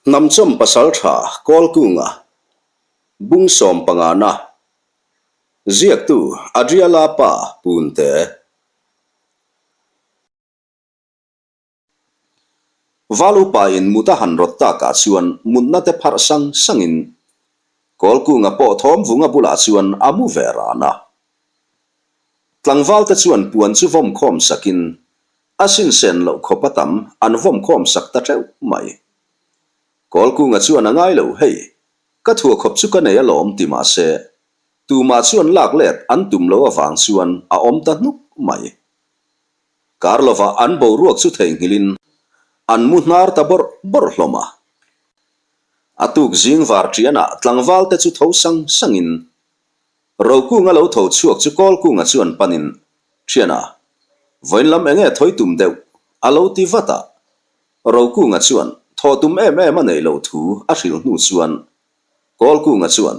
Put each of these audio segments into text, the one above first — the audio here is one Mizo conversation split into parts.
Hnamchawm pasaltha Kawlkunga, Bung sawmpangana, Ziaktu Adriala pa Punte. Val upa in mut a han rawt takah chuan mutna te pharh sang sangin Kawlkunga pawh thawmvunga bulah chuan a mu ve ran a. Tlangval te chuan puan chu vawm khawm sakin A sinsen loh khawp a tam an vawm khawm sak ta teuh mai. Kawlkunga chuan a ngai lo, hei, ka thua khawp chu ka nei alawm ti mah se, tumah chuan lak let an tum lo avang chuan a awm ta hnuk mai. Kar lovah an boruak chu theihnghilhin an mu hnar ta bawrh bawrh hlawm a. A tuk zing var ṭianah tlangval te chu tho sang sangin Rokunga lo tho chhuak chu Kawlkunga chuan panin, Thiana, vawiin lam enge thawi tum deuh? a lo ti vat a. Rokunga chuan thaw tum em em a neih loh thu a hrilh hnu chuan Kawlkunga chuan,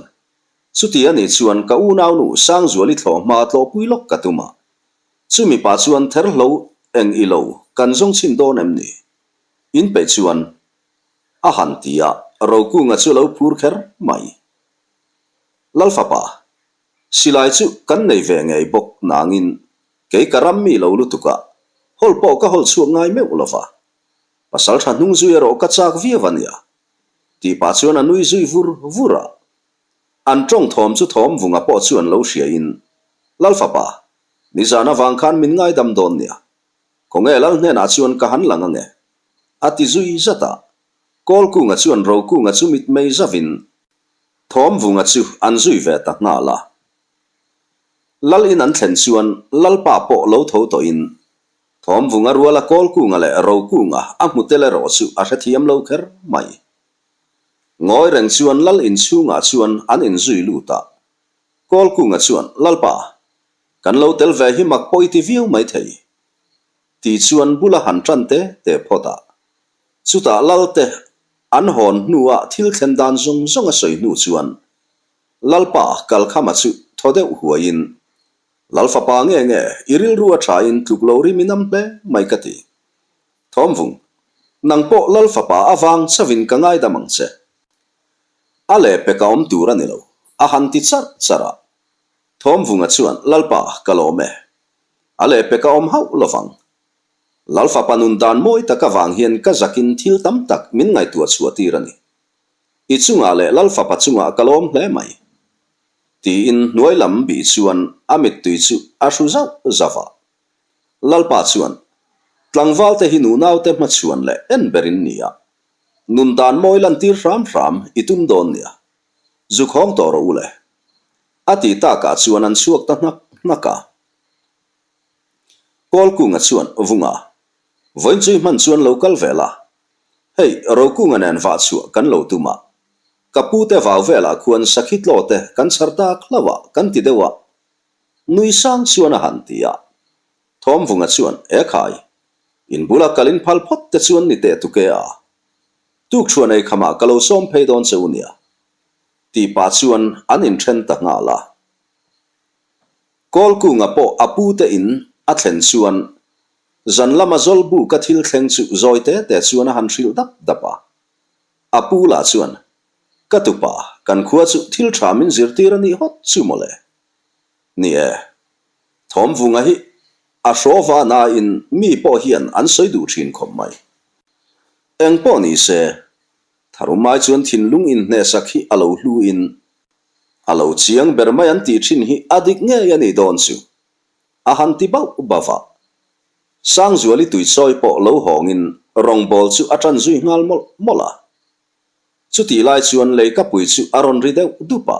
Chuti a nih chuan ka unaunu Sangzuali thlawh hma tlawhpui lawk ka tum a. Chumi pah chuan therhlo eng i lo kan zawng chhin dawn em ni? In peih chuan a han ti a, Rokunga chu a lo phur kher mai. Lalfapa, silai chu kan nei ve ngei bawk nangin kei ka ram mi lo lutuk a, hawl pawh ka hawl chhuak ngai meuh lo va. Pasal tha hnung zui erawh ka chak viau a nia. Tih pah chuan a nui zui vur vur a. An tawng thawm chu thawm vunga pawh chuan lo hriain, Lalfapa, nizan avang khan min ngaidam dawn nia. Khawnge Lal hnenah chuan ka han lang ange? A ti zui zat a. Kawlkunga chuan Rokunga chu mitmei zavin Thawmvunga chu an zui ve ta nghal a. Lal in an thlen chuan Lalpa pawh lo tho tawhin Thawmvunga ruala Kawlkunga leh Rokunga a hmu tel erawh chu a hrethiam lo kher mai. Ngawi reng chuan Lal in chhungah chuan an inzui lut a. Kawlkunga chuan, Lalpa, kan lo tel ve hi mak pawh i ti viau mai thei. Ti chuan bula han tan te te phawt a. Chutah Lalte An hawn hnua thil thlen dan zawng zawng a sawi hnu chuan Lalpa Kalkhama chu thaw deuh huaiin, Lalfapa nge nge i rilru a thain tluk lo rim i nam hle mai ka ti. Thawmvung, nang pawh Lalfapa avang chavin ka ngaidam ang che. A lehpek a awm tur a ni lo, a han ti charh charh a. Thawmvunga chuan, Lalpa, ka lawm e. A lehpek a awm hauh lovang. Lalfapa nun dan mawi tak avang hian ka zakin thil tam tak min ngaihtuah chhuah tir a ni. I chungah leh Lalfapa chungah ka lawm hle mai. Tiin hnuai lam bih chuan a mittui chu a hru zauh zauh a. Lalpa chuan, Tlangval te hi nunaute hmachhuan leh en ber in ni a, nun dan mawi lantir hram hram i tum dawn nia. Zuk hawng tawh rawh u le. A ti takah chuan an chhuak ta hnak hnak a. Kawlkunga chuan Vunga, Vawinchui hman chuan lo kal ve la. Hei, Rokunga nen vah chhuah kan lo tum a. Ka pu te vau velah khuan sakhi tlaw te kan chhar tak hlauh a kan ti deuh a. Nui sang chuan a han ti a. Thawmvunga chuan, E khai, in bula kal in phal phawt te chuan ni teh tuke a. Tukṭhuan ei khamah ka lo sawm phei dawn che u nia. Tih pah chuan an inṭhen ta nghal a. Kawlkunga pawh a pute in a thlen chuan zan lama Zawlbuka thil thleng chu zawi te te chuan a han hrilh dap dap a. A pu lah chuan, Ka tupa, kan khua chu thil tha min zirtir a nih hawt chu mawle. Ni e, Thawmvunga hi a hraw va nain mi pawh hian an sawi duh thin khawp mai. Eng pawh ni se, tharumai chuan thinlung inhnehsak hi a lo hlu in A lo chiang ber mai an tih thin hi a dik ngei a nih dawn chu. A han ti bauh bauh a. Sangzuali tuichawi pawh lo hawngin rawngbawl chu a tan zui nghal mawlh mawlh a. Chutih lai chuan leikapui chu a rawn ri deuh dup a.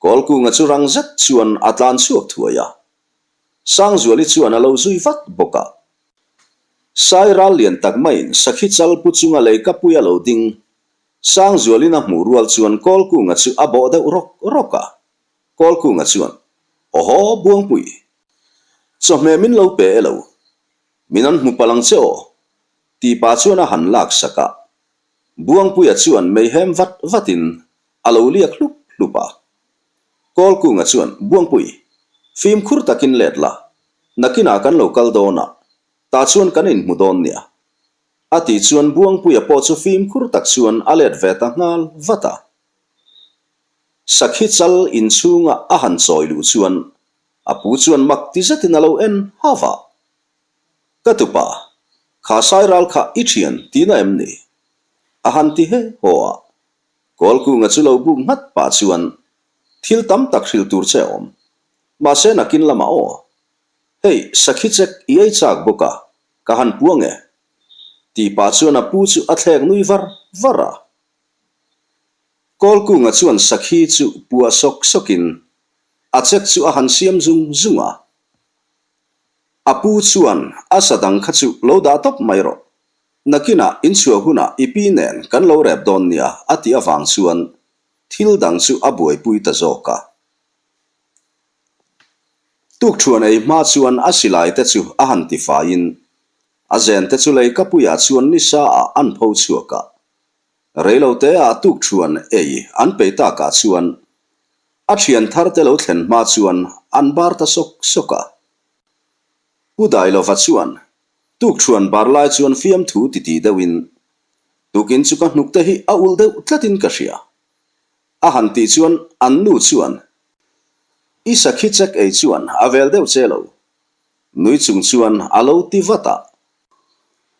Kawlkunga chu rang zet chuan a tlan chhuak thuai a. Sangzuali chuan a lo zui vat bawk a. Sai ral lian tak maiin sakhi chal pu chunga leikapui a lo ding Sangzualin a hmuh rual chuan Kawlkunga chu a bawh deuh rawk rawk a. Kawlkunga chuan, Awhaw, Buangpui! Chawhmeh min lo pe e lo. Min an hmu palh ang che aw, tih pah chuan a han lak sak a. Buangpuia chuan meihem vat vatin a lo liak hlup hlup a. Kawlkunga chuan, Buangpui, fimkhur takin let la, nakinah kan lo kal dawn a, tah chuan kan inhmu dawn nia. A tih chuan Buangpuia pawh chu fimkhur tak chuan a let ve ta nghal vat a. Sakhi chal inchhunga a han chawi luh chuan a pu chuan mak ti zetin a lo en hauh a. Ka tupa, kha sairal kha i thian tihna em ni? A han ti he haw a. Kawlkunga chu lo buk nghat pah chuan thil tam tak hrilh tur che a awm. Mahse nakin lamah aw. Hei, sakhi chek i ei chak bawk a, ka han puang e. Tih pah chuan a pu chu a thlek nui var var a. Kawlkunga chuan sakhi chu puah sawk sawkin a chek chu a han siam zung zung a. A pu chuan a sa dang kha chu lo dah tawp mai rawh. Nakinah inchhuah hunah i pi nen kan lo rep dawn nia a tih avang chuan thil dang chu a buaipui ta zawk a. Tukṭhuan ei hma chuan a silai te chu a han ti faiin a zen te chu leikapuiah chuan nisa ah an pho chhuak a. Reilote ah tukṭhuan ei an pei takah chuan a ṭhian thar te lo thlen hma chuan an bar ta sawk sawk a. Pu Dailova chuan tukṭhuan bar lai chuan fiamthu titih deuhin, Tukin chu ka hnuk te hi a ulh deuh tlatin ka hria. A han tih chuan an nu chuan, I sakhi chek ei chuan a vel deuh che lo. Nui chung chuan a lo ti vat a.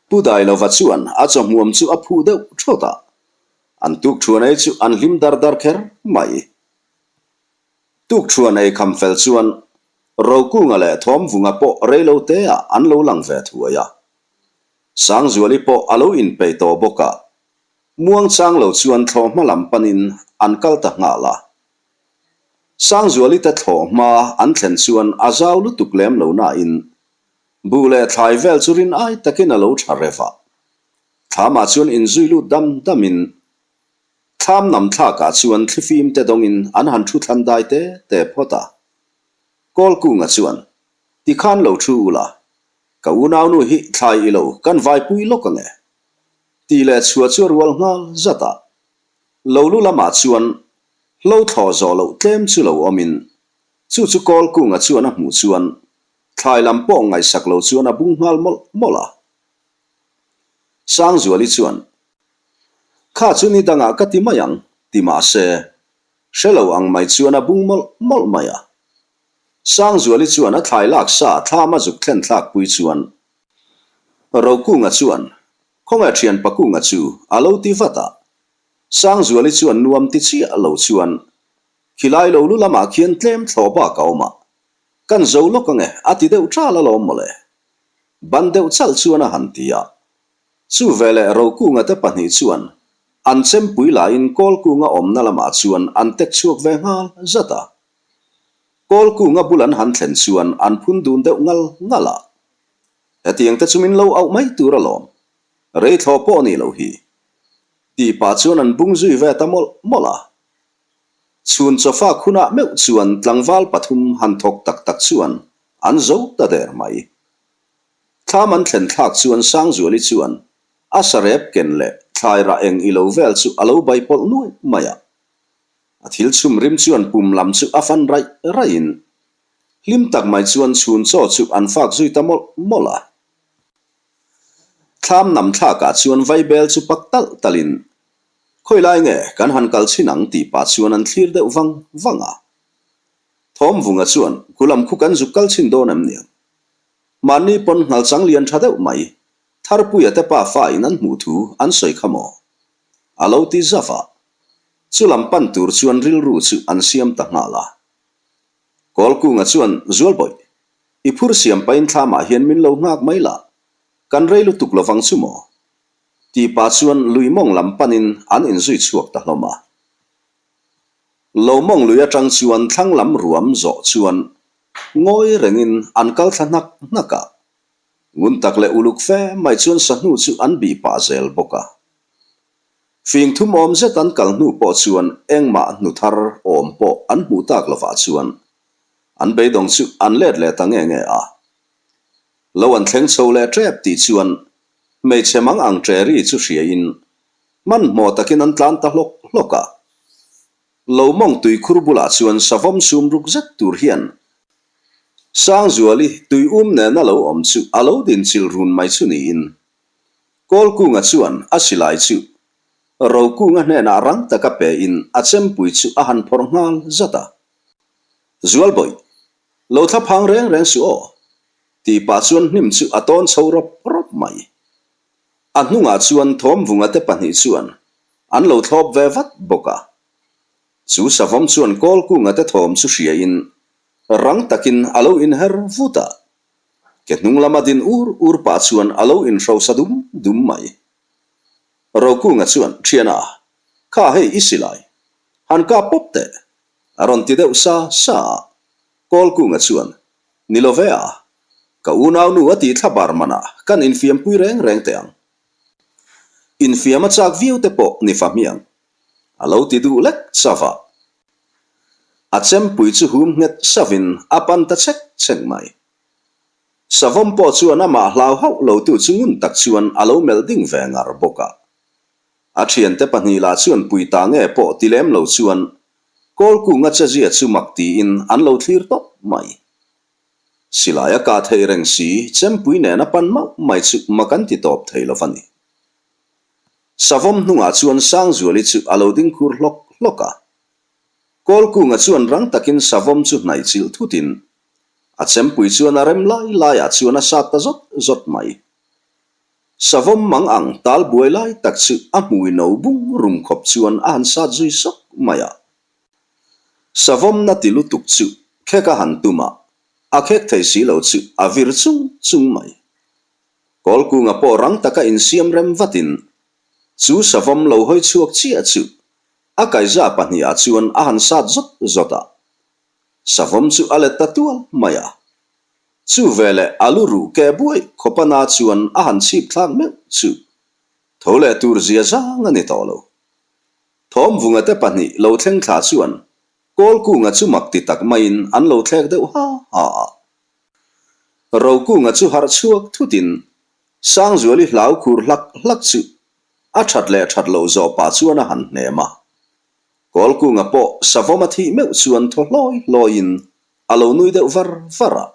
Pu Dailova chuan a chawhmuam chu a phuh deuh thawt a. An tukṭhuan ei chu an hlim dar dar kher mai. Tukṭhuan ei kham fel chuan Rokunga leh Thawmvunga pawh reilo teah an lo lang ve thuai a. Sangzuali pawh a lo inpeih tawh bawk a. Muangchang lo chuan thlawhhma lam panin an kal ta nghal a. Sangzuali te thlawhhma an thlen chuan a zau lutuk lem lo nain buh leh thlai vel chu rin ai takin a lo tha rev a. Thlamah chuan inzui lut dam damin thlam nam thlakah chuan thlifim te dawngin an han thu thlan dai te te phawt a. Kawlkunga chuan, Tikhan lo thu ula, ka unaunu hi thlai ilo kan vaipui lawk ange. Tih leh chhuah chu a rual nghal zat a. Lo lu lamah chuan hlo thlawh zawh loh tlem chu lo awmin chu chu kawl kunga chuan a hmuh chuan thlai lam pawh ngaihsak lo chuan a bung nghal mawlh mawlh a. Sangzuali chuan, Kha chu ni dangah ka ti mai ang, ti mah se, hre lo ang mai chuan a bung mawlh mawlh mai a. Sangzuali chuan a thlai lak sa thlam a zuk thlen thlak pui chuan Rokunga chuan, Khawngaih thian Pakunga chu a lo ti vat a. Sangzuali chuan nuam ti chiah lo chuan, Khilai lo lu lamah khian tlem thlawh bak a awm a, kan zo lawk ange a ti deuh ṭal alawm mawle. Ban deuh chalh chuan a han ti a. Chu veleh Rokunga te pahnih chuan an chempui laiin Kawlkunga awmna lamah chuan an tek chhuak ve nghal zat a. Kawlkunga bul an han thlen chuan an phun dun deuh ngal ngal a. Hetiang te chu min lo auh mai tur alawm. Rei thlawh pawh ni lo hi. Tih pah chuan an bung zui ve ta mawlh mawlh a. Chhun chawfak hunah meuh chuan tlangval pathum han thawk tak tak chuan an zo ta der mai. Thlam an thlen thlak chuan Sangzuali chuan a sarep ken leh thlai rah eng ilo vel chu a lo bai pawlh nuai mai a. A thil chhum rim chuan pum lam chu a fan raih raihin hlim tak mai chuan chhun chaw chu an fak zui ta mawlh mawlh a. Thlam nam thlakah chuan vaibel chu pak talh talhin Khawilai nge kan han kal chhin ang tih pah chuan an thlir deuh vang vang a. Thawmvunga chuan Kulam khu kan zuk kal chhin dawn em niang? Mahni pawn nghal chang lian tha deuh mai, Tharpuia te pa fa in an hmuh thu an sawi kha maw? A lo ti zauh a. Chulam pan tur chuan rilru chu an siam ta nghal a. Kawlkunga chuan, Zualbawih, i phur siam pahin thlamah hian min lo nghak mai la, kan rei lutuk lovang chu maw? Tih pah chuan lui mawng lam panin an inzui chhuak ta hlawm a. Lo mawng lui atang chuan thlang lam ruam zawh chuan ngawi rengin an kal thla hnak hnak a. Ngun tak leh uluk fe mai chuan sahnu chu an bih pah zel bawk a. Fing thum awm zet an kal hnu pawh chuan engmah hnu thar awm pawh an hmuh tak lovah chuan an beidawng chu an let leh ta nge nge a. Lo an thleng chho leh tep tih chuan hmeichhe mang ang ṭeri chu hriain hmanhmawh takin an tlan ta hlawk hlawk a. Lo mawng tuikhur bulah chuan savawm sum ruk zet tur hian Sangzuali tui um nena lo awm chu a lo din chil run mai chu niin. Kawlkunga chuan a silai chu Rokunga hnenah rang taka pe in a chempui chu a han phawrh nghal zat a. Zualbawih, lo thla phang reng reng suh aw, tih pah chuan hnim chu a tawn chho rawp rawp mai. A hnungah chuan Thawmvunga te pahnih chuan an lo thlawp ve vat bawk a. Chu savawm chuan Kawlkunga te thawm chu hria in rang takin a lo inher vut a. Ke hnung lama din ur ur pah chuan a lo inhrosa dum dum mai. Rokunga chuan, Thiana, kha hei i silai. Han kap pawp teh. A rawn ti deuh sa sa a. Kawlkunga chuan, Ni lo ve a, ka unaunu a tih thla bar manah kan infiampui reng reng teh ang. Infiam a chak viau te pawh ni fa hmiang. A lo ti duh lek chauh a. A chempui chu hum nghet savin a pan ta chek chek mai. Savawm pawh chuan amah hlau hauh lotu chu ngun tak chuan a lo melh ding ve ngar bawk a. A thiante pahnih lah chuan pui ta nge pawh ti lem lo chuan Kawlkunga chezia chu mak tiin an lo thlir tawp mai. Silai a kah theih reng si chempui nen a pan mauh mai chu mak an ti tawp thei lo va ni. Savawm hnungah chuan Sangzuali chu a lo ding khur hlawk hlawk a. Kawlkunga chuan rang takin Savawm chu hnaih chilh thutin a chempui chuan a rem lai laiah chuan a sat ta zawt zawt mai. Savawm mang ang tal buai lai tak chu a hmui no bung rum khawp chuan a han sat zui sawk mai a. Savawm na ti lutuk chu khek a han tum a, a khek thei si lo chu a vir chung chung mai. Kawlkunga pawh rang taka insiam rem vatin chu savawm lo hawi chhuak chiah chu a kaiza pahnihah chuan a han sat zawt zawt a. Savawm chu a let ta tual mai a. Chu veleh a lu ruh keh buai khawpa na chuan a han chhip thlak meuh chu tho leh tur zia zang a ni tawh lo. Thawmvunga te pahnih lo thleng thla chuan Kawlkunga chu mak ti tak maiin an lo thlek deuh ha ha a. Rokunga chu harh chhuak thutin Sangzuali hlau khur hlak hlak chu a that leh that loh zawh pah chuan a han hnem a. Kawlkunga pawh savawm a thih meuh chuan thaw hlawi hlawiin a lo nui deuh var var a.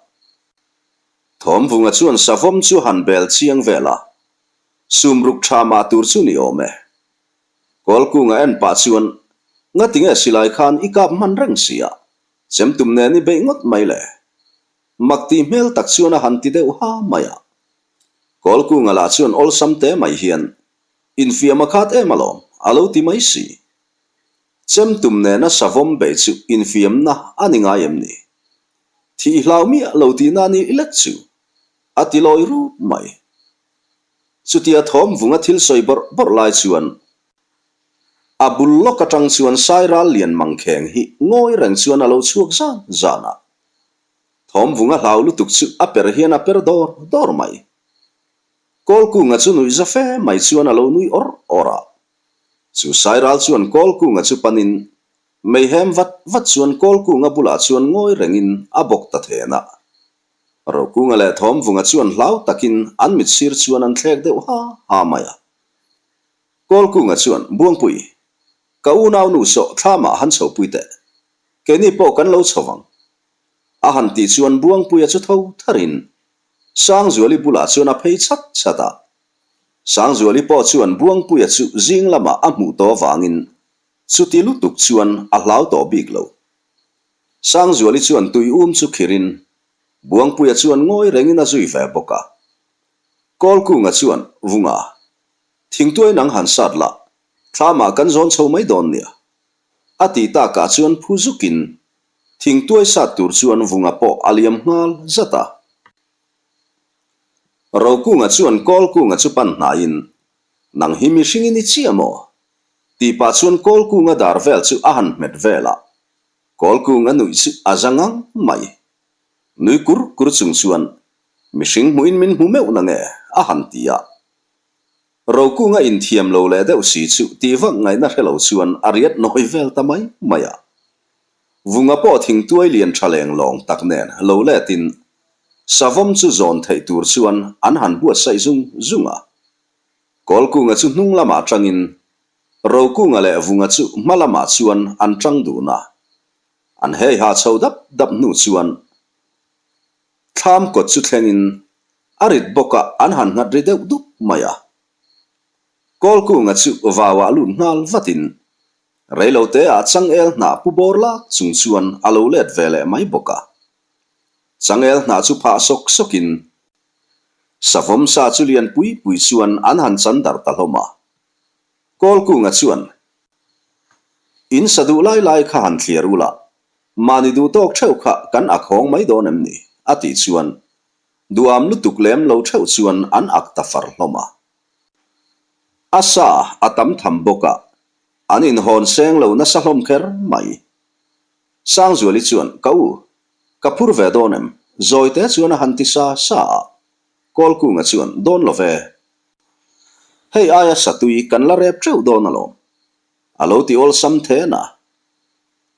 Thawmvunga chuan savawm chu han bel chiang vel a, sumruk tha mah tur chu ni awm e. Kawlkunga en pah chuan, Ngatinge silai khan i kap hman reng si a, Chemtum nen i beih ngawt mai le. Mak tih hmel tak chuan a han ti deuh ha mai a. Kawlkunga lah chuan awlsam te mai hian, Infiam a khat em alawm, a lo ti mai si. Chemtum nena savawm beih chu infiamna a ni ngai em ni? Thih hlau miah lo tihna a ni lek chu, a ti lawi rup mai. Chutia thawm vunga thil sawi bawrh bawrh lai chuan A bul lawk atang chuan Sairal lian mangkheng hi ngawi reng chuan a lo chhuak zan zan a. Thawmvunga hlau lutuk chu a per hian a per dawr dawr mai. Kawlkunga chu nuih za fe mai chuan a lo nui awr awr a. Chu Sairal chuan Kawlkunga chu panin meihem vat vat chuan Kawlkunga bulah chuan ngawi rengin a bawk ta then a. Rokunga leh Thawmvunga chuan hlau takin an mitsir chuan an thlek deuh ha ha mai a. Kawlkunga chuan, Buangpui, ka unaunu sawh thlamah han chhopui teh. Keini pawh kan lo chho vang. A han tih chuan Buangpuia chu tho tharin Sangzuali bulah chuan a phei chhat chhat a. Sangzuali pawh chuan Buangpuia chu zing lamah a hmuh tawh avangin chuti lutuk chuan a hlau tawh bik lo. Sangzuali chuan tui um chu khirin Buangpuia chuan ngawi rengin a zui ve bawk a. Kawlkunga chuan, Vunga, Thingtuai nang han sat la, thlamah kan zawn chho mai dawn nia. A tih takah chuan phu zukin thingtuai sat tur chuan vunga pawh a liam nghal zat a. Rokunga chuan Kawlkunga chu pan hnaiin, Nang hi mihring i ni chiah maw? Tih pah chuan Kawlkunga dar vel chu a han hmet vel a. Kawlkunga nuih chu a za ngang mai. Nui kur kur chung chuan, Mihring hmuhin min hmu meuh na nge? a han ti a. Rokunga inthiam lo leh deuh si chu tih vak ngaihna hre lo chuan a riat nawi vel ta mai mai a. Vunga pawh thingtuai lian tha leng lawng tak nen lo letin savawm chu zawn theih tur chuan an han buatsaih zung zung a. Kawlkunga chu hnung lamah tangin Rokunga leh Vunga chu hma lamah chuan an tang dun a. An hei ha chho dap dap hnu chuan thlam kawt chu thlengin A rit bawk a, an han nghat ri deuh dup mai a. Kawlkunga chu vauah lut nghal vatin reiloteah changel hnah pu bawr lak chung chuan a lo let ve leh mai bawk a. Changel hnah chu phah sawk sawkin savawm sa chu lian pui pui chuan an han chan darh ta hlawm a. Kawlkunga chuan, In sa duh lai lai kha han thliar ula, mahni duh tawk theuh kha kan ak hawng mai dawn em ni? a tih chuan duham lutuk lem lo theuh chuan an ak ta far hlawm a. A sa a tam tham bawk a, an inhawn seng lo nasa hlawm kher mai. Sangzuali chuan, Ka u, ka phur ve dawn em? Zawite chuan a han ti sa sa a. Kawlkunga chuan, Dawn lo ve. Hei aia satui kan la rep teuh dawn alawm. A lo ti awlsam then a.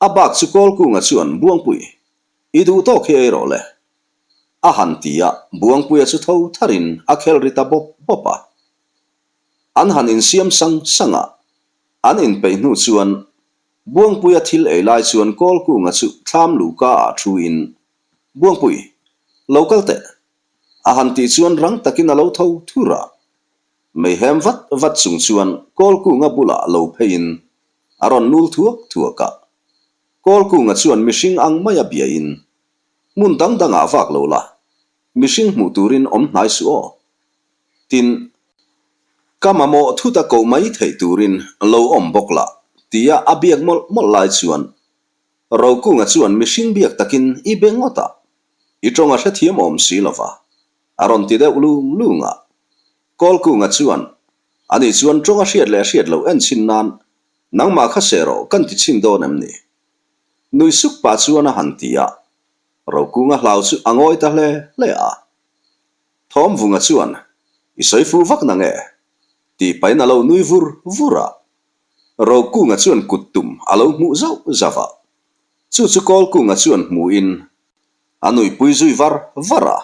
A bak chu Kawlkunga chuan, Buangpui, i duh tawk hi ei rawh le. A han ti a, Buangpuia chu tho tharin a khel ri ta bawp bawp a. An han insiam sang sang a, an inpeih hnu chuan Buangpuia thil ei lai chuan Kawlkunga chu thlam luhka ah thu in, Buangpui, lo kal teh. A han tih chuan rang takin a lo tho thur a. Meihem vat vat chung chuan Kawlkunga bulah lo pheiin a rawn nul thuak thuak a. Kawlkunga chuan mihring ang maia biain, Hmun dang dangah vak lo la, mihring hmuh turin awm hnai suh aw. Tin, ka mamawh thut a koh mai theih turin lo awm bawk la, tia a biak mawlh mawlh lai chuan Rokunga chuan mihring biak takin i be ngawt a, i tawng a hrethiam awm si lo va, a rawn ti deuh lung lung a. Kawlkunga chuan, Ani chuan tawng a hriat leh hriat loh en chhin nan nangmah kha seh rawh kan ti chhin dawn em ni? Nui suk pah chuan a han ti a, Rokunga hlau chu a ngawi ta hle hle a. Thawmvunga chuan, I sawi fuh vak na nge? tih pahin a lo nui vur vur a. Rokunga chuan kut tum a lo hmuh zauh zauh a. Chu chu Kawlkunga chuan hmuhin a nuihpui zui var var a.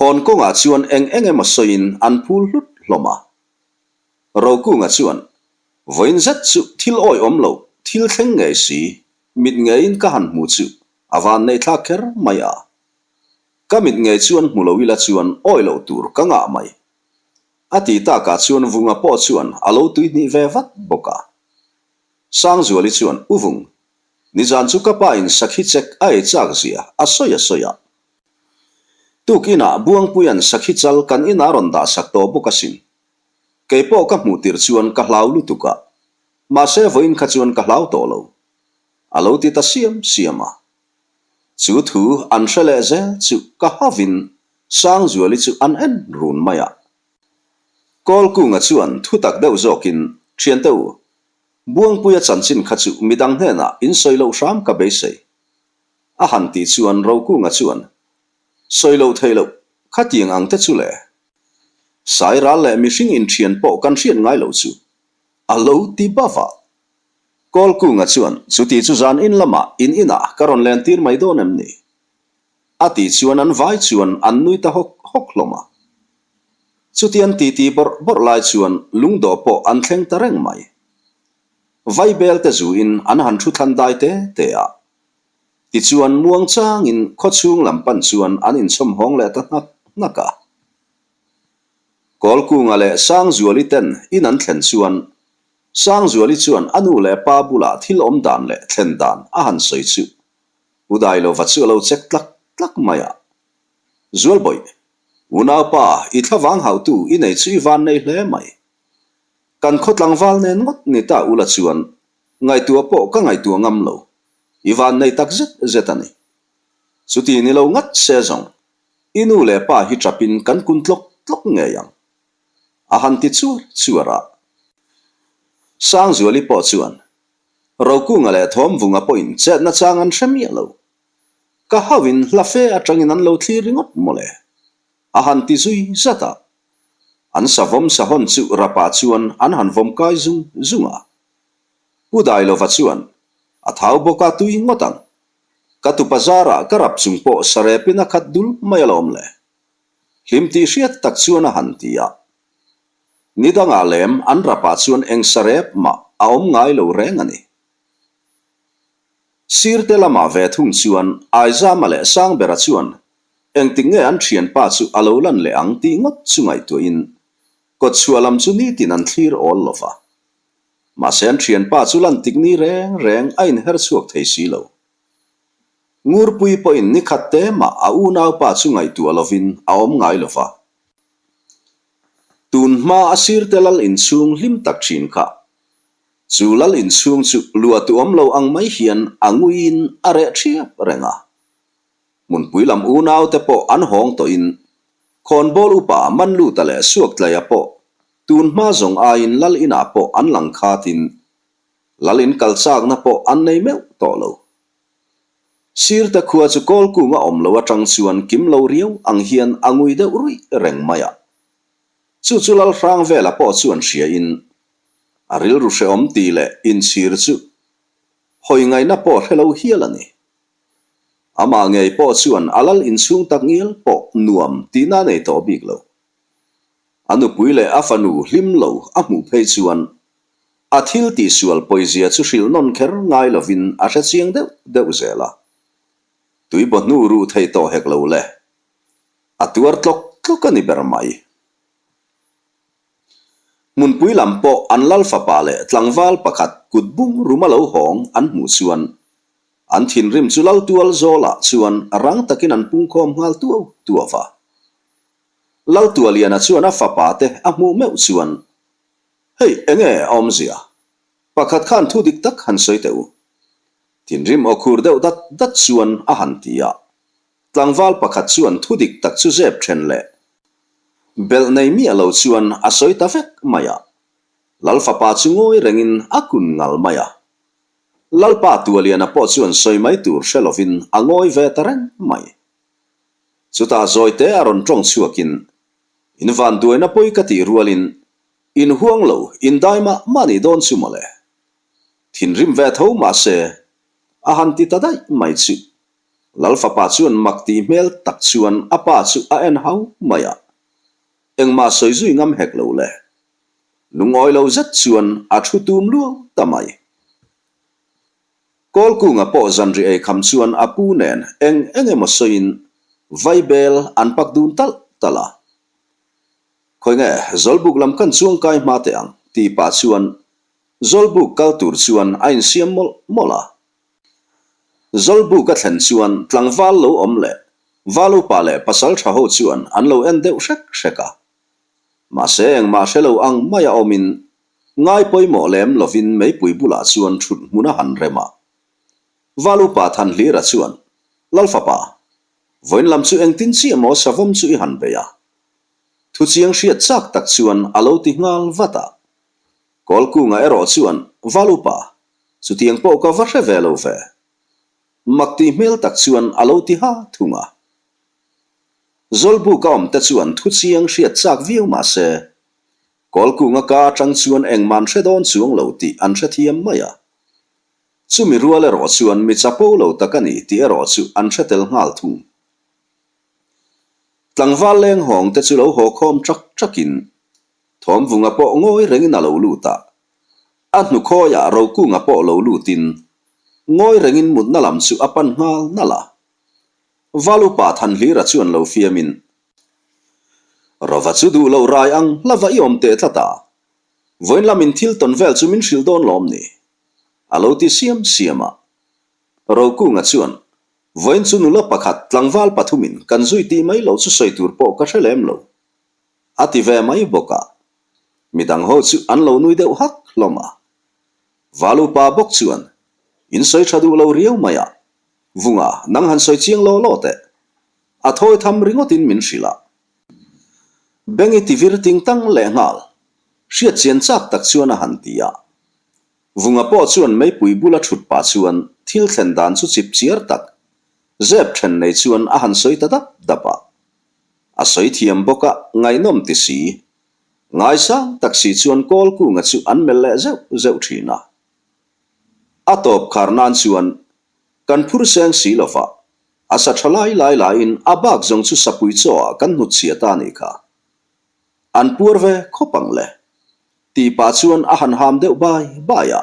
Hawn kawngah chuan eng eng emaw sawiin an phul hlut hlawm a. Rokunga chuan, Vawiin zet chu thil awihawm lo, thil thleng ngei si, mit ngeiin ka han hmu chu a van nei thlak kher mai a. Ka mit ngei chuan hmu lo ila chuan awi loh tur ka ngah mai. A ti takah chuan Vunga pawh chuan a lo tuihnih ve vat bawk a. Sangzuali chuan, U Vung, nizan chu ka pa in sakhi chek a ei chak zia a sawi a sawi a. Tuk inah Buangpuia'n sakhi chal kan inah rawn dah sak tawh bawk asin. Kei pawh ka hmuh tirh chuan ka hlau lutuk a, mahse vawiin kha chuan ka hlau tawh lo. A lo ti ta siam siam a. Chu thu an hre leh zel chu ka havin Sangzuali chu an en run mai a. Kawlkunga chuan thu tak deuh zawkin, Thiante u, Buangpuia chanchin kha chu midang hnenah in sawi loh hram ka beisei. A han tih chuan Rokunga chuan, Sawi loh theih loh, khatiang ang te chu le. Sairal leh mihring inthian pawh kan hriat ngai loh chu a lo ti bava. Kawlkunga chuan, Chuti chu zan in lamah in inah ka rawn len tir mai dawn em ni? A tih chuan an vai chuan an nui ta hawk hawk hlawm a. Chuti an titi bawrh bawrh lai chuan lungdawh pawh an thleng ta reng mai. Vaibel te zuin an han thu thlan dai te te a. Tichuan muang changin khawchhung lam pan chuan an inchhawm hawng leh ta hnak hnak a. Kawlkunga leh Sangzuali ten in an thlen chuan Sangzuali chuan a nu leh pa bulah thil awm dan leh thlen dan a han sawi chu U Dailova chu a lo check tlak tlak mai a. Zualbawih, unaupa i thlavang hauhtu i nei chu i van nei hle mai. Kan khaw tlangval nen ngawt ni ta ula chuan Ngaihtuah pawh ka ngaihtuah ngam lo. I van nei tak zet zet a ni. Chuti ni lo ngat se zawng, i nu leh pa hi ṭapin kan kun tlawk tlawk ngei ang. A han ti chuar chuar a. Sangzuali pawh chuan, Rokunga leh Thawmvunga pawhin chetna chang an hre miah lo. Ka hauhin hla fe aṭangin an lo thlir ringawt mawle. A han ti zui zat a. An savawm sahawn chu rapah chuan an han vawm kai zung zung a. Pu Dailova chuan, A thau bawk a tui ngawt ang. Ka tupa zarah ka rap chung pawh sarepin a khat dul mai alawm le. Hlim tih hriat tak chuan a han ti a. Ni dangah lem an rapah chuan eng sarep mah a awm ngai lo reng a ni. Sirte lamah ve thung chuan Aizama leh Sangbera chuan engtik nge an thianpa chu a lo lan leh ang tih ngawt chu ngaihtuahin. Kawtchhuah lam chu nitin an thlir awl lo va. Mahse an thianpa chu lan tik ni reng reng a inher chhuak thei si lo. Ngurpui pawhin ni khat te mah a unaupa chu ngaihtuah lovin a awm ngai lo va. Tun hma a sirte lal inchhung hlim tak thin kha chu lal inchhung chu luah tu awm lo ang mai hian a nguiin a reh thiap reng a. Hmunpui lam unaute pawh an hawng tawhin khawnbawl upa Manluta leh Suaktlaia pawh tun hma zawng aiin lal inah pawh an lang khatin lal in kal chakna pawh an nei meuh tawh lo. Sirte khua chu Kawlkunga awm lo atang chuan kim lo riau ang hian a ngui deuh ruih reng mai a. Chu chu lal hrang vela pawh chuan hriain a rilru hrehawm tih leh inchhir chu hawi ngaihna pawh hre lo hial a ni. Amah ngei pawh chuan a lal inchhung tak ngial pawh nuam tihna a nei tawh bik lo. A nupui leh a fanu hlim lo a hmuh phei chuan a thil tihsual pawizia chu hrilh nawn kher ngai lovin a hre chiang deuh deuh zel a. Tuibaw hnu ruh thei tawh hek lo le. A tuar tlawk tlawk a ni ber mai. Hmunpui lam pawh an lal fapa leh tlangval pakhat kut bung ruma lo hawng an hmuh chuan An thinrim chu Laltual zawlah chuan rang takin an pungkhawm nghal tuau tuau va. Laltualiana chuan a fapa te a hmuh meuh chuan, Hei, enge a awmzia? Pakhat khan thu dik tak han sawi teh u. Thinrim aw khur deuh dat dat chuan a han ti a. Tlangval pakhat chuan thu dik tak chu zep then leh belh nei miah lo chuan a sawi ta vek mai a. Lal fapa chu ngawi rengin a kun ngal mai a. Lalpa Tualiana pawh chuan sawi mai tur hre lovin a ngawi ve ta reng mai. Chutah zawite a rawn tawng chhuakin, In van duaina pawi ka tih rualin, in huang lo, in dai mah mah nih dawn chu mawle. Thinrim ve tho mah se, a han ti ta daih mai chu. Lal fapa chuan mak tih hmel tak chuan a pa chu a en hau mai a. Engmah sawi zui ngam hek lo le. Lungawi lo zet chuan a thu tum luau ta mai. Kawlkunga pawh zanri ei kham chuan a pu nen eng eng emaw sawiin vaibel an pak dun talh talh a. Khawi nge Zawlbuk lam kan chuang kai hma teh ang tih pah chuan Zawlbuk kal tur chuan a insiam mawlh mawlh a. Zawlbuk a thlen chuan tlangval lo awm leh Valupa leh pasaltha ho chuan an lo en deuh hrek hrek a. Mahse engmah hre lo ang mai a awmin ngai pawimawh lem lovin meipui bulah chuan thut hmun a han rem a. Val upa Thanhlira chuan, Lalfapa, vawiin lam chu engtin chiah maw savawm chu i han bei a? Thuchiang hriat chak tak chuan a lo ti nghal vat a. Kawlkunga erawh chuan, Val upa, chutiang pawh ka va hre ve lo ve. Mak tih hmel tak chuan a lo ti ha thung a. Zawlbuk a awmte chuan thu chiang hriat chak viau mah se, Kawlkunga ka atang chuan engmah an hre dawn chuang lo tih an hrethiam mai a. Chumi rual erawh chuan mi chapo lo tak a ni tih erawh chu an hre tel nghal thung. Tlangval leng hawng te chu lo haw khawm ṭak ṭakin Thawmvunga pawh ngawi rengin a lo lut a. A hnukhawiah Rokunga pawh lo lutin ngawi rengin mutna lam chu a pan nghal nalh a. Valupa Thanhlira chuan lo fiamin, Rova chu duh loh rai ang hlava i awm teh tlat a, vawiin lamin thil tawn vel chu min hrilh dawn lawm ni? A lo ti siam siam a. Rokunga chuan, Vawiin chu nula pakhat tlangval pathumin kan zui tih mai loh chu sawi tur pawh ka hre lem lo. A ti ve mai bawk a. Midang ho chu an lo nui deuh hak hlawm a. Valupa bawk chuan, In sawi tha duh lo riau mai a, Vunga, nang han sawi chiang law law teh. A thawi tham ringawtin min hrilh a. Bengi ti vir ting tang leh nghal. Hriat chian chak tak chuan a han ti a. Vunga pawh chuan meipui bula thut pah chuan thil thlen dan chu chip chiar tak, zep then nei chuan a han sawi ta dap dap a. A sawi thiam bawk a, ngaihnawm ti si. Ngaisang tak si chuan Kawlkunga chu an melh leh zeuh zeuh thin a. A tawp khar nan chuan Kan phur seng si lo va, a sa tha lai lai laiin a bak zawng chu sapui chaw ah kan hnut chhia ta nih kha. An puar ve khawp ang le. Tih pah chuan a han ham deuh bai bai a.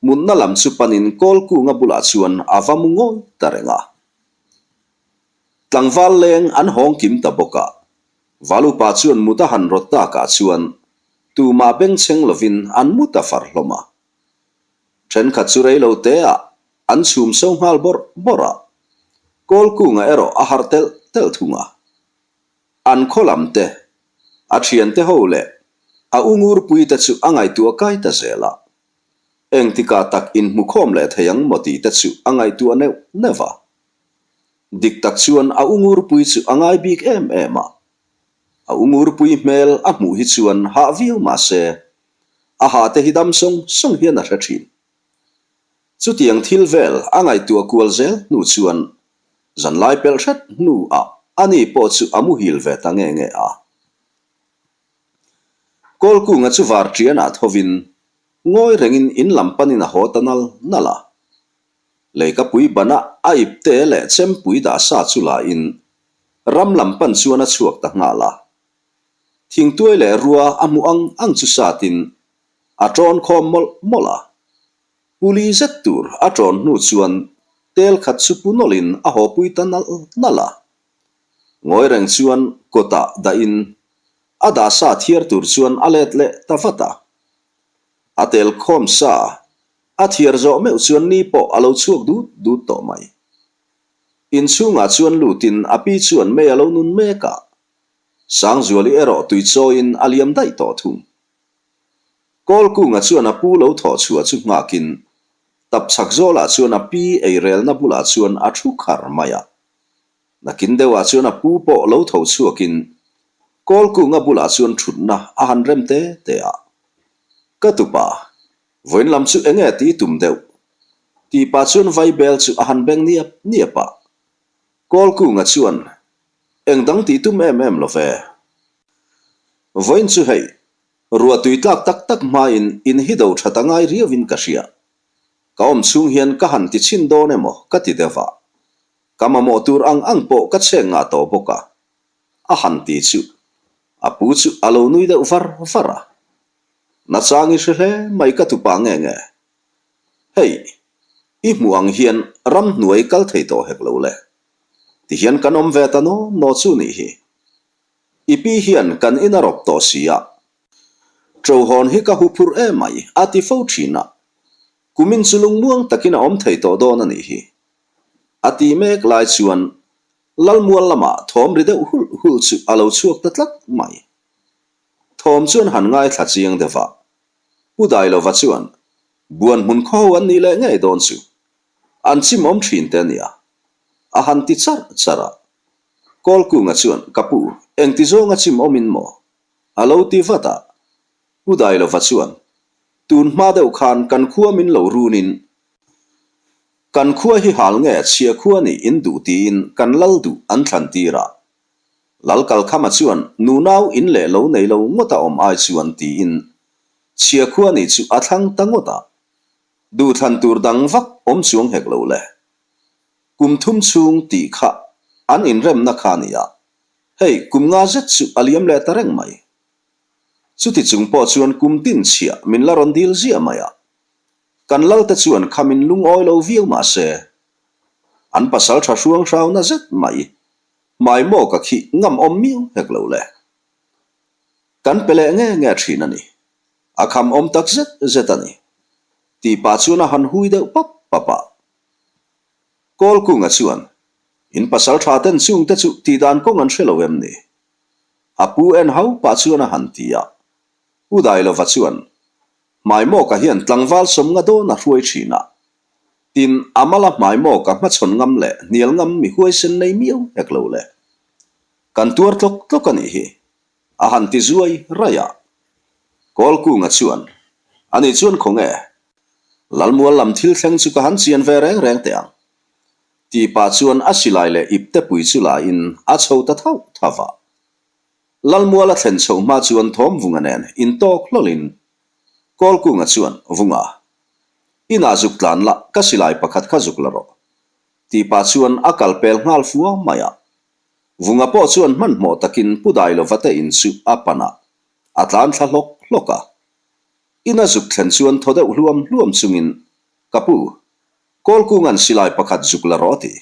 Mutna lam chu panin Kawlkunga bulah chuan a va mu ngawi ta reng a. Tlangval leng an hawng kim ta bawk a. Valupa chuan mut a han rawt takah chuan tumah bengchheng lovin an mu ta far hlawm a. Thenkhat chu rei lo teah an chhum so nghal bawrh bawrh a, Kawlkunga erawh a harh telh telh thung a. An khaw lam te, a thiante ho leh a u ngurpui te chu a ngaihtuah kai ta zel a. Engtikah tak inhmukhawm leh thei ang maw tih te chu a ngaihtuah neuh neuh a. Dik tak chuan a u ngurpui chu a ngai bik em em a. A u ngurpui hmel a hmuh hi chuan hah viau mah se, a hah te hi dam sawng sawng hian a hre thin. Chutiang thil vel a ngaihtuah kual zel hnu chuan zanlai pelh hret hnu ah ani pawh chu a muhil ve ta nge nge a. Kawlkunga chu var ṭianah thovin ngawi rengin in lam panin a haw ta nal nal a. Leikapui bana a ipte leh chempui dah sa chu lain ram lam pan chuan a chhuak ta nghal a. Thingtuai leh rua a hmuh ang ang chu satin a ṭawn khawm mawlh mawlh a. Puli zet tur a ṭawn hnu chuan tel khat chu pu nawlhin a hawpui ta nalh nalh a. Ngawi reng chuan kawtah dahin a dah sa thiar tur chuan a let leh ta vat a. A tel khawm sa a thiar zawh meuh chuan ni pawh a lo chhuak dut dut tawh mai. Inchhungah chuan lutin a pi chuan mei a lo nun mek a. Sangzuali erawh tui chawiin a liam daih tawh thung. Kawlkunga chuan a pu lo thawh chhuah chu nghakin tapchhak zawlah chuan a pi eirelna bulah chuan a thu khar mai a. Nakin deuhah chuan a pu pawh lo tho chhuakin Kawlkunga bulah chuan thutna a han rem te te a. Ka tupa, vawiin lam chu enge tih tum deuh? Tih pah chuan vaibel chu a han beng niap niap a. Kawlkunga chuan Eng dang tih tum em em lo ve. Vawiin chu hei, ruah tui tlak tak tak hmain in hi do that a ngai riauin ka hria. Ka awm chhung hian ka han ti chhin dawn emaw ka ti deuh a. Ka mamawh tur ang ang pawh ka chhek ngah tawh bawk a. A han ti chu a pu chu a lo nui deuh var var a. Nachang i hre hle mai ka tupa nge nge. Hei, i hmuh ang hian ramhnuai kal thei tawh hek lo le. Tihian kan awm ve ta naw naw chu nih hi. I pi hian kan in a rawp tawh si a. Ṭohawn hi ka huphurh em mai a ti fo ṭhin a. Kumin chu lungmuang takin a awm thei tawh dawn a nih hi. A ti mek lai chuan Lalmual lamah thawm ri deuh hulh hulh chu a lo chhuak ta tlat mai. Thawm chuan han ngaithla chiang deuh a. Pu Dailova chuan Buan hmun khaw ho an nih leh ngei dawn chu. An chim awm thin te a nia. A han ti charh charh a. Kawlkunga chuan, Ka pu, engti zawnga chim awmin maw? A lo ti vat a. Pu Dailova chuan, Tun hma deuh khan kan khua min lo runin, kan khua hi hal nge chhia khua nih in duh tiin kan lal duh an thlan tir a. Lal Kalkhama chuan nunau in leh lo nei lo ngawt a awm ai chuan tiin chhia khua nih chu a thlang ta ngawt a. Duhthlan tur dang vak awm chuang hek lo le. Kum thum chhung tih kha an inremna kha a ni a, hei kum nga zet chu a liam leh ta reng mai. Chuti chung pawh chuan kum tin chhiah min la rawn dil ziah mai a, kan lalte chuan kha min lungawi lo viau mah se, an pasal tha hruang hrauna zet mai hmai maw ka khih ngam awm miau hek lo le. Kan pe leh nge nge thin a ni. A kham awm tak zet zet a ni. Tih pah chuan a han hui deuh pap pap a. Kawlkunga chuan, In pasal tha ten chung te chu tih dan kawng an hre lo em ni? A pu en hau pah chuan a han ti a. Pu Dailova chuan, Hmaimawka hian tlangval sawmnga dawn a hruai thin a. Tin, a mala hmaimawka hmachhawn ngam leh hnial ngam mi huaisen nei miau hek lo le. Kan tuar tlawk tlawk a nih hi. A han ti zuai raih a. Kawlkunga chuan, Ani chuan khawnge? Lalmual lam thil thleng chu ka han chian ve reng reng teh ang. Tih pah chuan a silai leh ipte pui chu la in a chho ta thauh thauh a. Lalmual a thlen chhoh hma chuan Thawmvunga nen intawk hlawlhin Kawlkunga chuan, Vunga, inah zuk tlan la, ka silai pakhat kha zuk la rawh. Tih pah chuan a kal pel nghal fua mai a. Vunga pawh chuan hmanhmawh takin Pu Dailova te in chu a pan a, a tlan thla hlawk hlawk a. Ina zuk thlen chuan thaw deuh hluam hluam chungin, Ka pu, Kawlkunga'n silai pakhat zuk la rawh ti.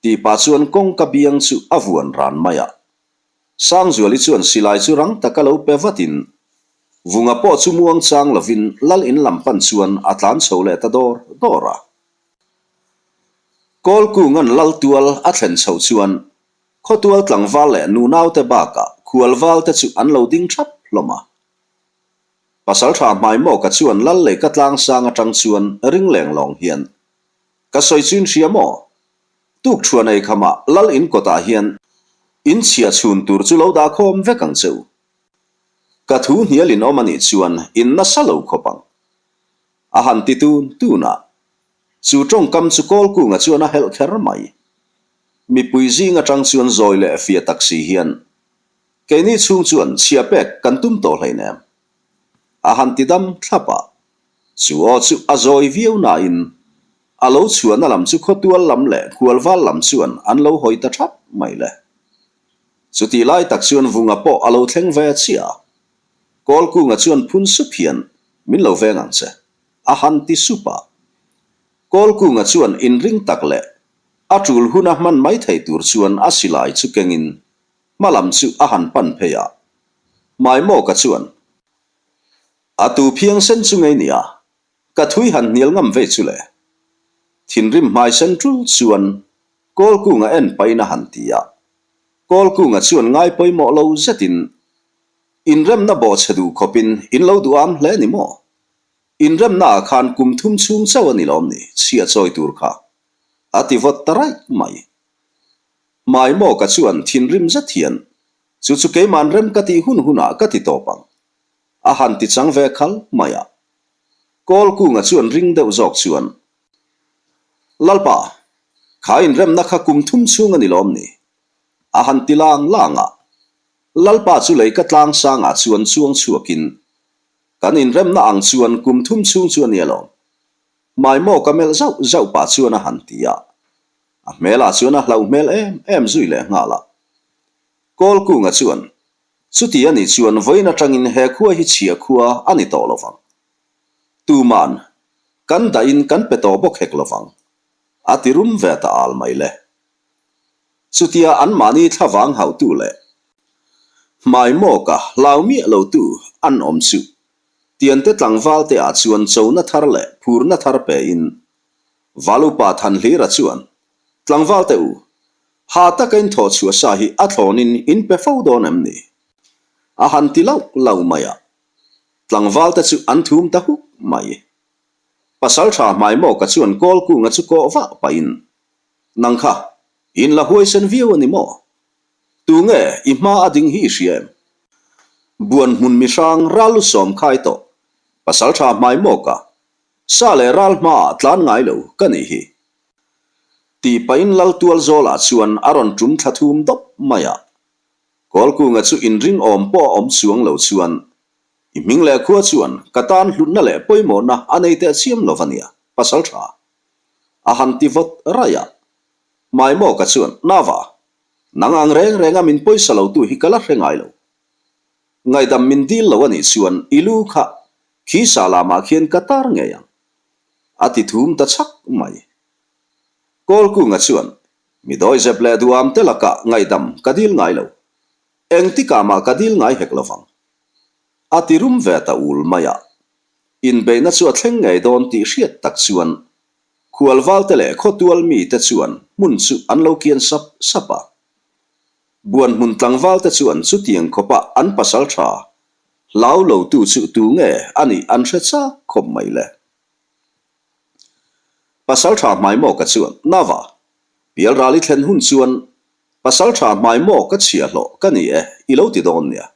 Tih pah chuan kawngka biang chu a vuan ran mai a. Sangzuali chuan silai chu rang taka lo pe vatin Vunga pawh chu muang chang lovin lal in lam pan chuan a tlan chho leh ta dawr dawr a. Kawlkunga'n lal tual a thlen chhoh chuan khawtual tlangval leh nunaute bakah khualval te chu an lo ding thap hlawm a. Pasaltha Hmaimawka chuan lal leika tlangsang atang chuan ring leng lawng hian, Ka sawi chu in hria maw? Tuk thuan ei khamah lal in kawtah hian in chhia chhun tur chu lo dah khawm vek ang che u. Ka thu hnial in awm a nih chuan in nasa lo khawp ang. A han ti tun tun a. Chu tawngkam chu Kawlkunga chuan a helh kher mai. Mipui zing atang chuan zawi leh fia tak si hian keini chhung chuan chhia pek kan tum tawh hleinem. A han ti dam thlap a. Chu aw chu a zawi viau nain a lo chhuahna lam chu khawtual lam leh khualval lam chuan an lo hawi ta thap mai le. Chutih lai tak chuan Vunga pawh a lo thleng ve chiah a. Kawlkunga chuan phun sup hian min lo veng ang che, a han ti sup a. Kawlkunga chuan inring tak leh a tul huna hman mai thei tur chuan a silai chu kengin hma lam chu a han pan phei a. Maimawka chuan a tu phiangsen chu ngei nia, ka thui han hnial ngam ve chu le. Thinrim hmaisen tul chuan Kawlkunga en pahin a han ti a. Kawlkunga chuan ngai pawimawh lo zetin, Inremna bawhchhe duh khawpin in lo duham hle ni maw? Inremnaah khan kum thum chhung chauh a ni lawm ni, chhia chawi tur kha. A ti vawt ta raih mai. Hmaimawka chuan thinrim zet hian, Chu chu keima'n rem ka tih hun hunah ka ti tawp ang. A han ti chang ve khal mai a. Kawlkunga chuan ring deuh zawk chuan, Lalpa, kha inremna kha kum thum chhung a ni lawm ni? A han ti lang lang a. Lalpa chu lei ka tlang sangah chuan chuang chhuakin, Kan inremna ang chuan kum thum chhung chu a ni alawm. Hmaimaw ka melh zauh zauh pah chuan a han ti a. A hmelah chuan a hlauh hmel em em zui leh nghal a. Kawlkunga chuan, Chuti a nih chuan vawiin atangin he khua hi chhia khua a ni tawh lovang. Tuman kan dahin kan pe tawh bawk hek lovang, a ti rum ve ta al mai le. Chutia anmahni thlavang hauhtu leh hmaimawka hlau miah lotu an awm chu Tiante tlangval te ah chuan chona thar leh phurna thar pein Valupa Thanhlira chuan Tlangval te u, ha taka in thawh chhuah sa hi a thlawnin in pe fo dawn em ni? A han ti lauh lauh mai a. Tlangval te chu an thum ta huk mai. Pasaltha Hmaimawka chuan Kawlkunga chu kawh vah pahin, Nang kha, in la huaisen viau a ni maw? Tunge i hma a ding hi i hria em? Buan hmun mihrang ral lu sawm khai tawh, Pasaltha Hmaimawka, sa leh ral hmaah tlan ngai lo ka nih hi. Tih pahin Laltual zawlah chuan a rawn tum thla thum dawp mai a. Kawlkunga chu inring awm pawh a awm chuang lo chuan, I hming leh khua chuan ka tan hlutna leh pawimawhna a nei teh chiam lo va nia, pasal tha. A han ti vawt raih a. Maimawka chuan, Nava, nang ang reng renga min pawisa lotu hi ka la hre ngai lo. Ngaihdam min dil lo a nih chuan i lu kha khi sa lamah khian ka tar ngei ang. A ti thum ta chhak mai. Kawlkunga chuan, Mi dawizep leh duam te lakah ngaihdam ka dil ngai lo. Engtikah mah ka dil ngai hek lovang. A ti rum ve ta ul mai a. Inbeihna chu a thleng ngei dawn tih hriat tak chuan khualvalte leh khawtual mite chuan hmun chu an lo kian sap sap a. Buan hmun tlangvalte chuan chutiang khawpa an pasal tha hlau lotu chu tu nge a nih an hre chak khawp mai le. Pasaltha Hmaimawka chuan, Nava, Pialral i thlen hun chuan Pasaltha Hmaimawka chhiahhlawh ka ni e, i lo ti dawn nia.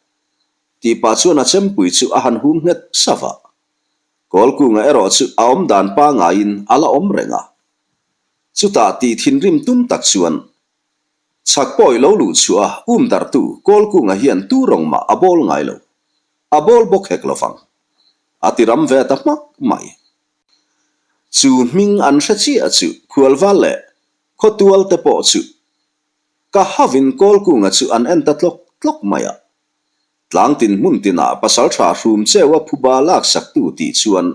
Tih pah chuan a chempui chu a han hum nghet sava. Kawlkunga erawh chu a awm dan pangaiin a la awm reng a. Chutah tih thinrim tum tak chuan chhak pawh i lo luh chhuah a um darhtu Kawlkunga hian tu rawng mah a bawl ngai lo. A bawl bawk hek lovang. A ti ram ve ta hmak mai. Chu hming an hre chiah chu khualval leh khawtual te pawh chu ka havin Kawlkunga chu an en ta tlawk tlawk mai a. Tlangtin hmun tinah pasaltha hrum cheu a phuba laksaktu tih chuan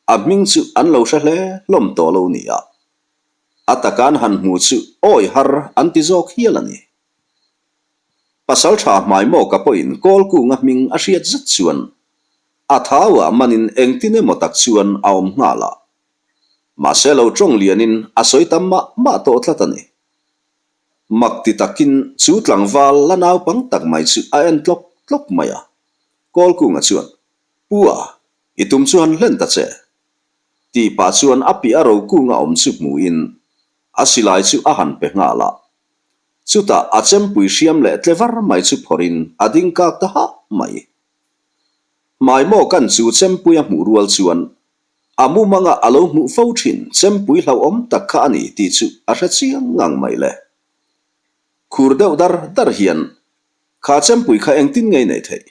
a hming chu an lo hre hle hlawm tawh lo nia. A takan han hmu chu awi har an ti zawk hial a ni. Pasalṭha Hmaimawka pawhin Kawlkunga hming a hriat zet chuan a thauah manin engtin emaw tak chuan a awm nghal a. Mahse lo ṭawng lianin a sawi tam mah mah tawh tlat a ni. Mak ti takin chu tlangval la naupang tak mai chu a en tlawk tlawk mai a. Kawlkunga chuan, Pu a, i tum chu han hlen ta che. Tih pah chuan a piah a rokunga awm chu hmuhin a silai chu a han pe nghal a. Chutah a chempui hriam leh tle var mai chu phawrhin a ding kak ta hah mai. Hmaimawka'n chu chempui a hmuh rual chuan a mumanga a lo hmuh fo thin chempui hlauhawm tak kha a ni tih chu a hre chiang ngang mai le. Khur deuh dar dar hian kha chempui kha engtin nge i neih theih?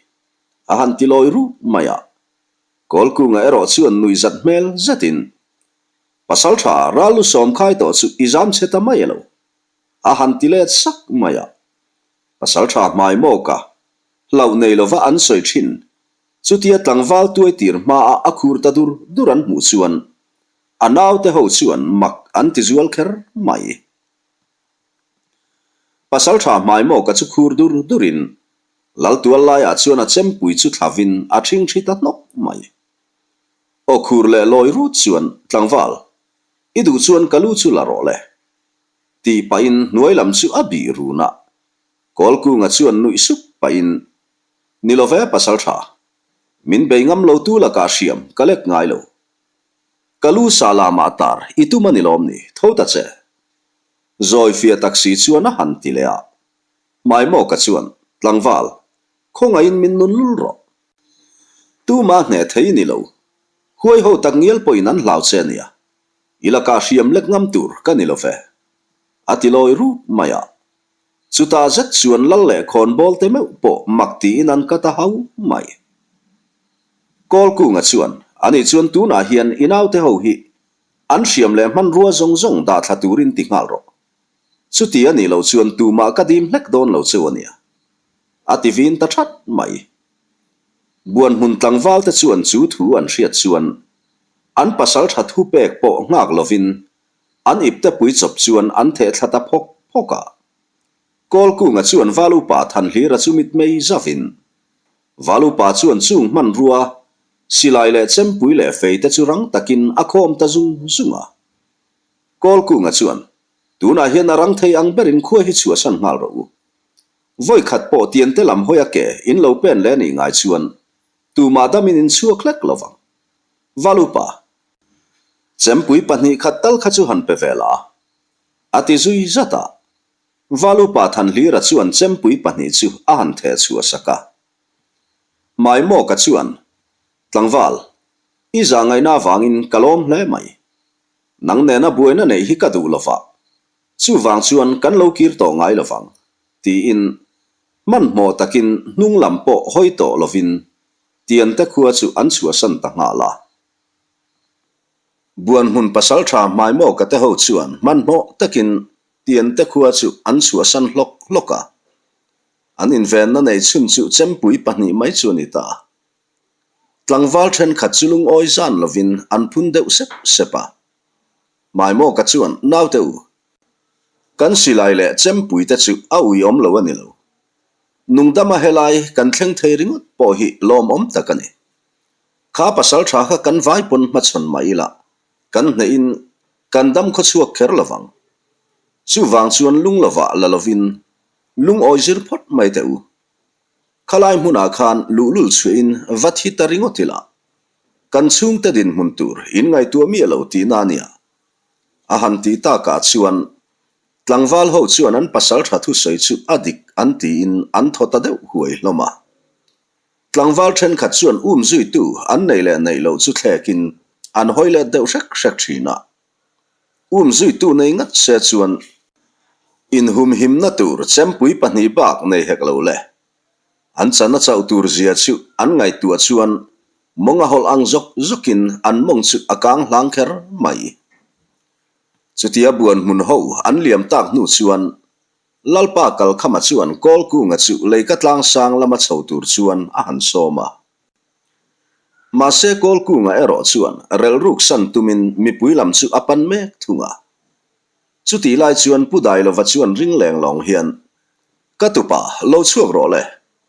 A han ti lawi rup mai a. Kawlkunga erawh chuan nuihzat hmel zetin, Pasaltha ral lu sawm khai tawh chu i zam chhe ta mai elo? A han ti let sak mai a. Pasaltha hmai mawka hlauh nei lova an sawi thin. Chutia tlangval tuai tir hmaah a khur ta dur dur an hmuh chuan a naute ho chuan mak an ti zual kher mai. Pasaltha hmai mawka chu khur dur durin Laltual laiah chuan a chempui chu thlavin a ṭhingṭhi ta hnawk mai. Aw khur leh lawi rut chuan, Tlangval, i duh chuan ka lu chu la rawh le. Tih pahin hnuai lam chu a bih run a. Kawlkunga chuan nuih sup pahin, Ni lo ve pasalṭha, min bei ngam lo tu lakah hriam ka lek ngai lo. Ka lu sa lamah tar i tum a ni lawm ni, tho ta che. Zawi fiah tak si chuan a han ti leh a. Hmaimawka chuan, Tlangval, khawngaihin min nun lul rawh. Tuma hneh thei ni lo. Huai ho tak ngial pawhin an hlau che ania. I lakah hriam lek ngam tur ka ni lo ve. A ti lawi rup mai a. Chutah zet chuan lal leh khawnbawl te meuh pawh mak tiin an kat a hau mai. Kawlkunga chuan, Ani chuan tunah hian i naute ho hi an hriam leh hmanrua zawng zawng dah thla turin ti nghal rawh. Chuti a nih loh chuan tumah ka dim hlek dawn lo cheu a nia. A ti vin ta that mai. Buanhmun tlangval te chuan chu thu an hriat chuan an pasal tha thu pek pawh nghak lovin an ipte pui chawp chuan an theh thla ta phawk phawk a. Kawlkunga chuan Valupa Thanhlira chu mitmei zavin Valupa chuan chung hmanrua silai leh chempui leh fei te chu rang takin a khawm ta zung zung a. Kawlkunga chuan, Tunah hian a rang thei ang berin khua hi chhuahsan nghal rawh u. Vawi khat pawh tiante lam hawi a ke in lo pen leh nih ngai chuan tumah damin in chhuak hlek lo vang. Valupa, Chempui pahnih khat tal kha chu han pe ve la. A ti zui zat a. Valupa Thanhlira chuan chempui pahnih chu a han theh chhuah sak a. Maimawka chuan, Tlangval, i zah ngaihna avangin ka lawm hle mai. Nang nena buaina neih hi ka duh lova, chuvang chuan kan lo kir tawh ngai lovang, tiin hmanhmawh takin hnung lam pawh hawi tawh lovin Tiante khua chu an chhuahsan ta nghal a. Buanhmun pasaltha Hmaimawka te ho chuan hmanhmawh takin Tiante khua chu an chhuahsan hlawk hlawk a. An invenna nei chhun chu chempui pahnih mai chu a ni ta. Tlangval thenkhat chu lungawi zan lovin an phun deuh sep sep a. Maimawka chuan, Naute u, kan silai leh chempui te chu a uiawm lo a ni lo. Nungdama helai kan thleng thei ringawt pawh hi lawmawm tak a ni. Kha pasal tha kha kan vai pawn hmachhawn mah ila, kan hnehin kan dam khawchhuak kher lovang. Chuvang chuan lung lovah la lovin lungawi zir phawt mai teh u. Khalai hmunah khan luhlul chhuahin va thi ta ringawt ila, kan chhungte dinhmun tur in ngaihtuah miah lo tihna a nia. A han tih takah chuan tlangval ho chuan an pasal tha thusawi chu a dik an tiin an thaw ta deuh huai hlawm a. Tlangval thenkhat chuan um zuitu an nei leh neih loh chu thlekin an hawi let deuh hrek hrek thin a. Um zuitu nei ngat se chuan inhumhimna tur chempui pahnih bak nei hek lo le. An chan a chauh tur zia chu an ngaihtuah chuan mawng a hawlh ang zawk zawkin an mawng chu a kang hlang kher mai. Chutia buan hmun ho an liam tak hnu chuan Lalpa Kalkhama chuan Kawlkunga chu leika tlangsang lama chho tur chuan a han sawm a. Mahse Kawlkunga erawh chuan relhruk san tumin mipui lam chu a pan mek thung a. Chutih lai chuan Pu Dailova chuan ring leng lawng hian. Ka tupa, lo chhuak rawh le,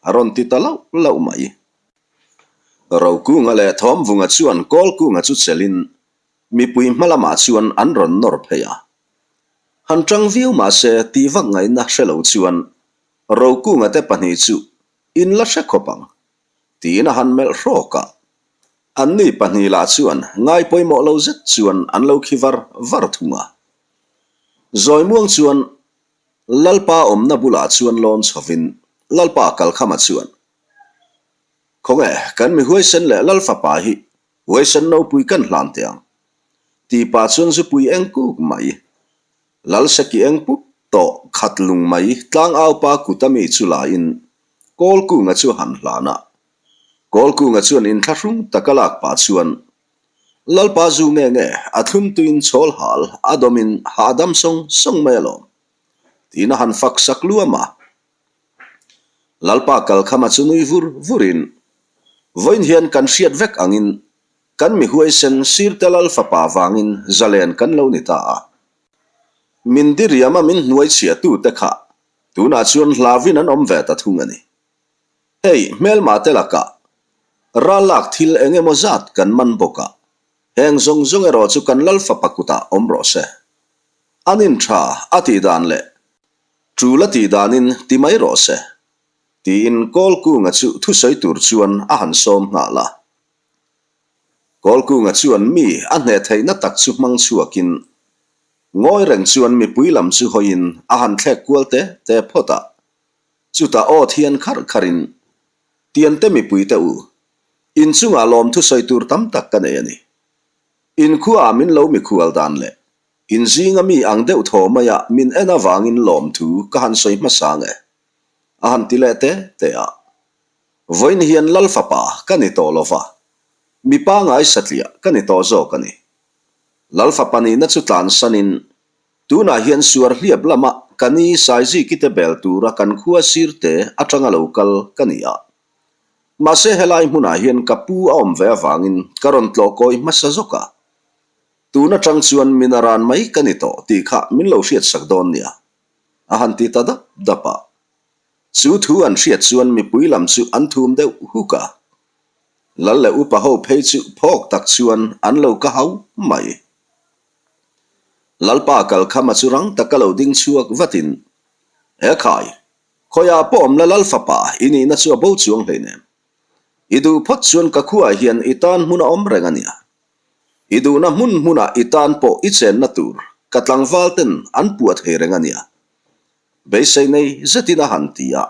a rawn ti ta lauh lauh mai. Rokunga leh Thawmvunga chuan Kawlkunga chu chelhin mipui hma lamah chuan an rawn nawr phei a. Han tang viau mah se tih vak ngaihna hre lo chuan Rokunga te pahnih chu in la hre khawp ang tiin a han melh hrawk a. Anni pahnih lah chuan ngai pawimawh lo zet chuan an lo khi var var thung a. Zawimuang chuan Lalpa awmna bulah chuan lawn chhovin Lalpa kalkhama chuan, Khawnge, kan mi huaisen leh Lal fapa hi huaisen nopui kan hlan teh ang, tih pah chuan zupui eng kuk mai, Lal seki eng pup tawh khat lung mai tlangaupa kut ami chu lain Kawlkunga chu a han hlan a. Kawlkunga chuan inthlahrung taka lak pah chuan, Lalpa zu nge nge a thlum tuin chawl hal a dawmin hahdam sawng sawng mai alawm tiin a han fak sak luam a. Lalpa kalkhama chu nui vur vurin, Vawiin hian kan hriat vek angin kan mi huaisen sirte lal fapa vangin zalen kan lo ni ta a. Min diriama min hnuai chhiahtute kha tunah chuan hlauin an awm ve ta thung a ni. Hei, hmelma te lakah ral lak thil eng emaw zat kan man bawk a, heng zawng zawng erawh chu kan lal fapa kutah awm rawh se. An in tha a tih dan leh tul a tih danin ti mai rawh se, tiin Kawlkunga chu thusawi tur chuan a han sawm nghal a. Kawlkunga chuan mi a hneh theihna tak chu hmang chhuakin ngawi reng chuan mipui lam chu hawiin a han thlek kual te te phawt a. Chutah aw thian kharh kharhin, Tiante mipuite u, in chungah lawmthu sawi tur tam tak ka nei a ni. In khuaah min lo mikhual dan leh in zinga mi ang deuh thaw maia min en avangin lawmthu ka han sawi hmasa nge? A han ti leh te te a. Vawiin hian Lal fapa ka ni tawh lo va, mi pangai satliah ka ni tawh zawk a ni. Lal fapa nihna chu tlansanin Tunah hian suar hliap lama ka ni Saiziki te bel tura kan khua sirte atanga lo kal ka ni a. Mahse helai hmunah hian ka pu a awm ve avangin ka rawn tlawh kawi hmasa zawk a. Tun atang chuan min a ran mai ka ni tawh tih kha min lo hriatsak dawn nia, a han ti ta dap dap a. Chu thu an hriat chuan mipui lam chu an thum deuh huk a. Lal leh upa ho phei chu phawk tak chuan an lo ka hau mai. Lalpa kalkhama chu rang taka lo ding chhuak vatin, He khai, khawiah pawh awm la Lal fapa i nihna chu a bo chuang hleinem. I duh phawt chuan ka khuaah hian i tan hmun a awm reng a nia. I duhna hmun hmunah i tan pawh i chenna tur ka tlangval ten an puah thei reng a nia. Beisei nei zetin a han ti a.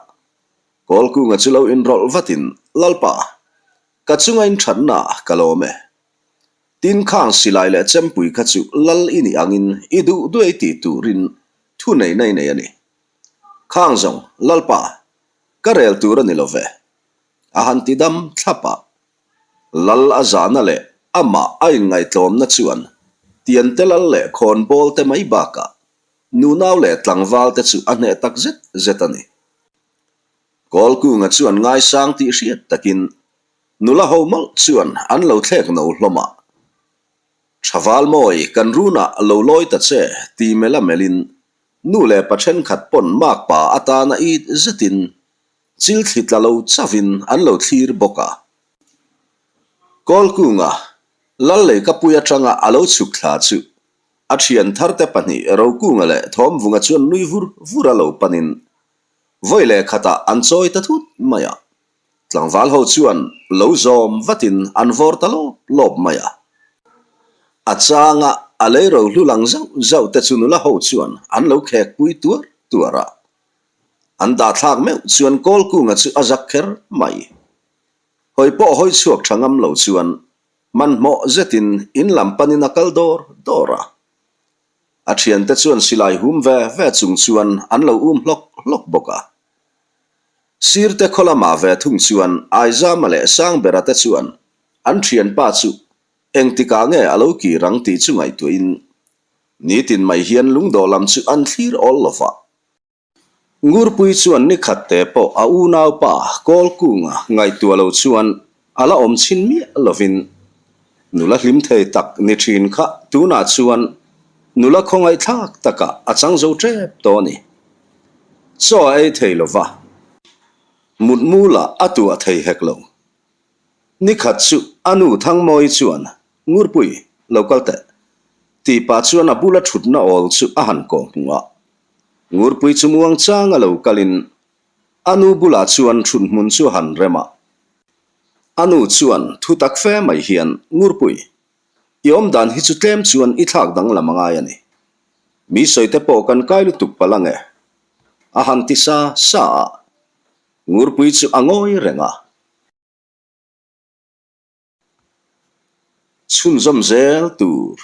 Kawlkunga chu lo inrawlh vatin, Lalpa, ka chunga inthatna ka lawm e. Tin, khang silai leh chempui kha chu lal i nih angin i duh duai tih turin thu nei nei nei a ni. Khang zawng, Lalpa, ka rel tur a ni lo ve. A han ti dam thlap a. Lal a zahna leh amah a inngaihtlawmna chuan tiante lal leh khawnbawl te mai bakah nunau leh tlangval te chu a hneh tak zet zet a ni. Kawlkunga chuan ngaisang tih hriat takin Nula ho mawlh chuan an lo thlek no hlawm a. Thaval mawi kan runah lo lawi ta che ti mela melhin nu leh pa thenkhat pawn makpa atana it zetin chil thli tla lo chauhin an lo thlir bawk a. Kawlkunga Lal Leikapui atanga a lo chhuk thla chu a thian tharte pahnih Rokunga leh Thawmvunga chuan nui vur vur a lo panin vawi leh khatah an chawi ta thut mai a. Tlangval ho chuan lo zawm vatin an vawr ta lawp lawp mai a. A changa a lei ro hlu lang zauh zauh te chu nula ho chuan an lo khek pui tuar tuar a. An dahthlak meuh chuan Kawlkunga chu a zak kher mai. Hawi pawh hawi chhuak tha ngam lo chuan hmanhmawh zetin in lam panin a kal dawr dawr a. A thiante chuan silai hum ve ve chung chuan an lo um hlawk hlawk bawk a. Sirte khaw lamah ve thung chuan Aizama leh Sangbera te chuan an thianpa chu engtikah nge a lo kir ang tih chu ngaihtuahin nitin mai hian lungdawh lam chu an thlir awl lo va. Ngurpui chuan ni khat te pawh a unaupa Kawlkunga ngaihtuah lo chuan a la awm chhin miah lovin nula hlim thei tak ni thin kha tunah chuan nula khawngaihthlak takah a chang zo tep tawh a ni. Chaw a ei thei lo va, mutmu lah a tuah thei hek lo. Ni khat chu a nu Thangmawi chuan, Ngurpui, lo kal teh, tih pah chuan a bula thutna awl chu a han kawh hmuh a. Ngurpui chu muang changa lo kalin a nu bulah chuan thuthmun chu a han rem a. A nu chuan thu tak fe mai hian, Ngurpui, I awm dan hi chu tlem chuan i thlak danglam a ngai a ni. Mi sawi te pawh kan kai lutuk palh ang e. A han ti sa sa a, Ngurpui chu a ngawi reng a. Chhunzawm zel tur.